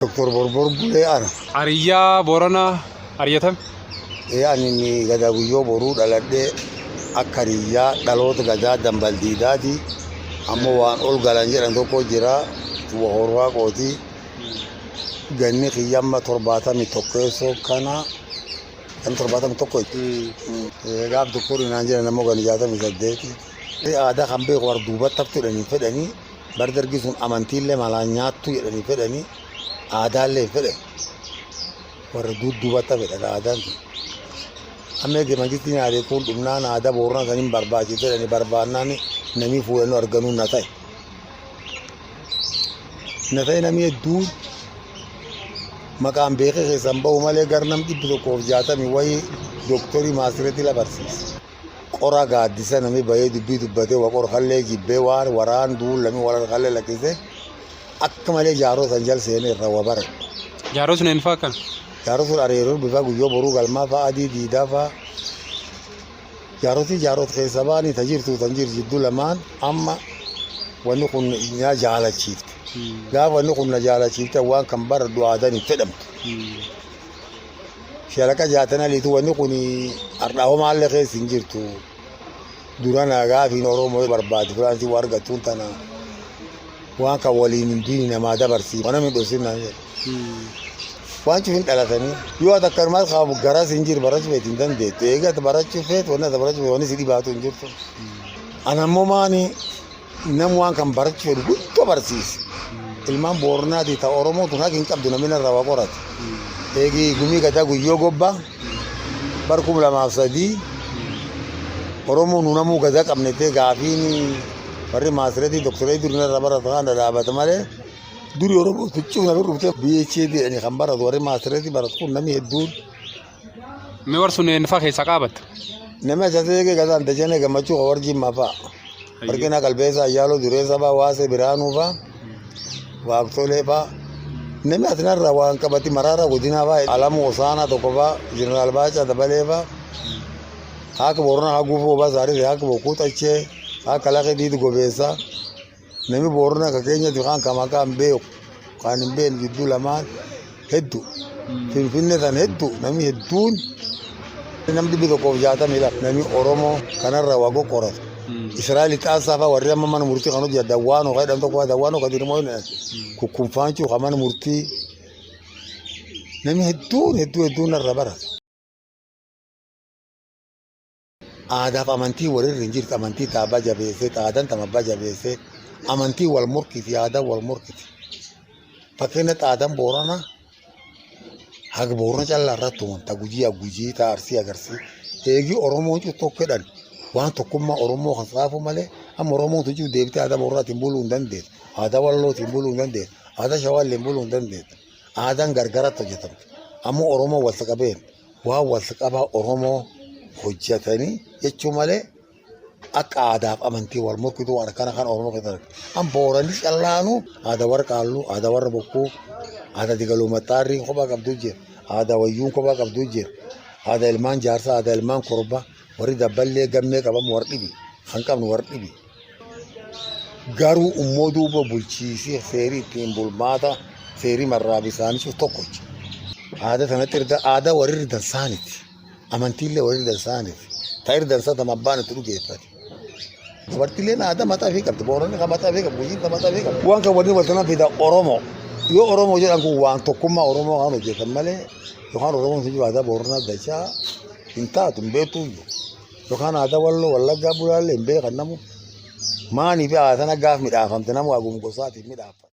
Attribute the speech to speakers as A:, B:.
A: Doktor Borbor Bulee ana.
B: Ariyyaa Booranaa ariyatam.
A: Ani inni Gadaa Guyyoo Boruu dhaladhee akka hariyyaa dhaloota Gadaa Dambal Diidaati. Ammoo waan ol galan jedhan tokko jira. Horwaa qooti. Ganni kiyyamma 71 kana. Ganni 71. Gaaf doktorri naan jedhan ammoo ganni 68. Aadaa kan beeku warra duubatti haftu jedhanii fedhanii bar dargi sun amantiillee malaan nyaattu jedhanii fedhanii aadaallee hin fedhan. Warra dudduubatti hafedha aadaan sun. Amma eegi mangistiin yaade kun dhumnaan aadaa Booranaa saniin barbaachise jedhanii barbaannaan namni fuudhanii arganuu na ta'e. Na ta'e namni hedduun maqaan beekee keessan bahu malee gar nam 160 wayii doktorii maastireetii la barsiise. Qora gaaddisa namni bahee dubbii dubbatee wa qor kallee jibbee waan waraan duulame wal kallee lakkise akka malee jaaroo san jal seenee irra wa bare.
B: Jaaroo sun eenyu fa'aa kan?
A: Jaaroo sun areeroo bifa Guyyoo Boruu Galmaa fa'a, Adii Diidaa fa'a. Jaarotii jaarot keessa baanii ta jirtu tan jirtu jidduu lamaan amma wanni kun na jaalachiifte. Gaafa wanni kun na jaalachiifte waan kan baradhu aadaan hin fedhamtu. Shalaqa Jaatana Liitu wanni kun har'aa homaallee keessa hin jirtu. Dura nagaafiin Oromoo barbaade fulaansi waa argattuun tana waan kan waliin hin duuni namaa dabarsi. Waan namni dhosin naan jedhe. Waan cufin dhalatanii yoo ati akkanumas qaamu garas hin jiru barachuu feet hin dandeettu. Eega ati barachuu feet wanni ati barachuu feet wanni si dhibaatu hin jirtu. Ana ammoo maani nam waan kan barachuu fedhu guddoo barsiise. Ilmaan Booranaati ta Oromoo tun haqa hin qabdu namni narraa waa qorate. Eegi gumii Gadaa Guyyoo Gobbaa bar 2003 Oromoo nu namuu gadaa qabne ta'e gaafiin warri maastireetii doktoreetii dur narraa baratu kan dhadhaabate malee duri Oromoo tuccuu namni dhuftee BHD jedhanii kan baratu warri maastireetii baratu kun namni hedduun.
B: Mee warri sun eenyu fa'aa keessaa qaabata?
A: Namni achatti eegee Gadaan Dajanee Gammachuu kan warri Jimmaa fa'a. Warqinaa Qalbeessaa Ayyaaloo Dureessaa fa'a, Waasee Biraanuu fa'a, Waaqtolee fa'a. Namni asinarraa waan qabati Maraaraa Godinaa fa'a, Alamuu Osaanaa tokko fa'a, Jeneraal Baacaa Dabalee fa'a. Haaka Booranaa haa Guufuu Obaa Saarii, haaka Bokkuu Xachee, haaka Laqee Diidu Gobeessaa. Namni Booranaa ka keenyatti kaan ka maqaa hin beeku kaan hin beekne jidduu lamaan hedduu. Finfinnee san hedduu namni hedduun namni 162 namni Oromoo kanarraa waa qoqqoratu. Israa'el xaasaa fa'a warri amma mana murtii kan hojjetan Dawwaanoo kan jedhamu tokko fa'a Dawwaanoo kan jedhamu kukkunfaancuu kan mana murtii namni hedduun hedduu hedduun narra barata. Aadaaf amantii walirra hin jirtu. Amantii ta abbaa jabeessee, ta aadaan ta abbaa jabeessee, amantii wal morkiti, aadaan wal morkiti. Fakkeenyatti aadaan Booranaa haga Boorana callaa irratti tuman, ta Gujii Gujii, ta Arsii Agarsii. Eegii Oromoon cufa tokko jedhan waan tokkummaa Oromoo kan saafu malee amma Oromoon tun cufa deebitee aadaa Booranaatiin buluu hin dandeettu. Aadaa Wallootiin buluu hin dandeettu. Aadaa Shawaallee buluu hin dandeettu. Aadaan gargaratti hojjetamte. Ammoo Oromoo wal qabeen waan wal qabaa Oromoo hojjetanii jechuu malee akka aadaaf amantii wal morkituu waan akkana kan Oromoo keessatti. An Booranni callaanuu aadaa warra Qaalluu, aadaa warra Bokkuu, aadaa Digaluu Maxxaarrii kophaa qabduu jira, aadaa Wayyuun kophaa qabduu jira, aadaa ilmaan jaarsaa, aadaa ilmaan korba, warri dabballee gammee qabamu warra dhibi, kan qabnu warra dhibi. Garuu immoo duuba bulchiisii seerii ittiin bulmaata seerii marraa bisaanii cuuf tokkocha. Aadaa sanatti irda aadaa warri irdan saaniti. Amantiillee warri irdan saaniti. Ta irdan sa tama abbaan itti dhugeeffate. Dubartiileen aadaa mataa ofii qabdi. Booranni kan mataa ofii qabu, Gujiin kan mataa ofii qabu. Waan kan wanni waltana fida Oromoo. Yoo Oromoo jedhan kun waan tokkummaa Oromoo kan hojjetan malee yookaan Oromoon sun aadaa Booranaa dachaa hin taatu hin beektu iyyuu. Yookaan aadaa Walloo Wallaggaa bulaallee hin beekan namu. Maaniif aadaa sana gaaf midhaafamte namu hagum gosaatiin midhaafama.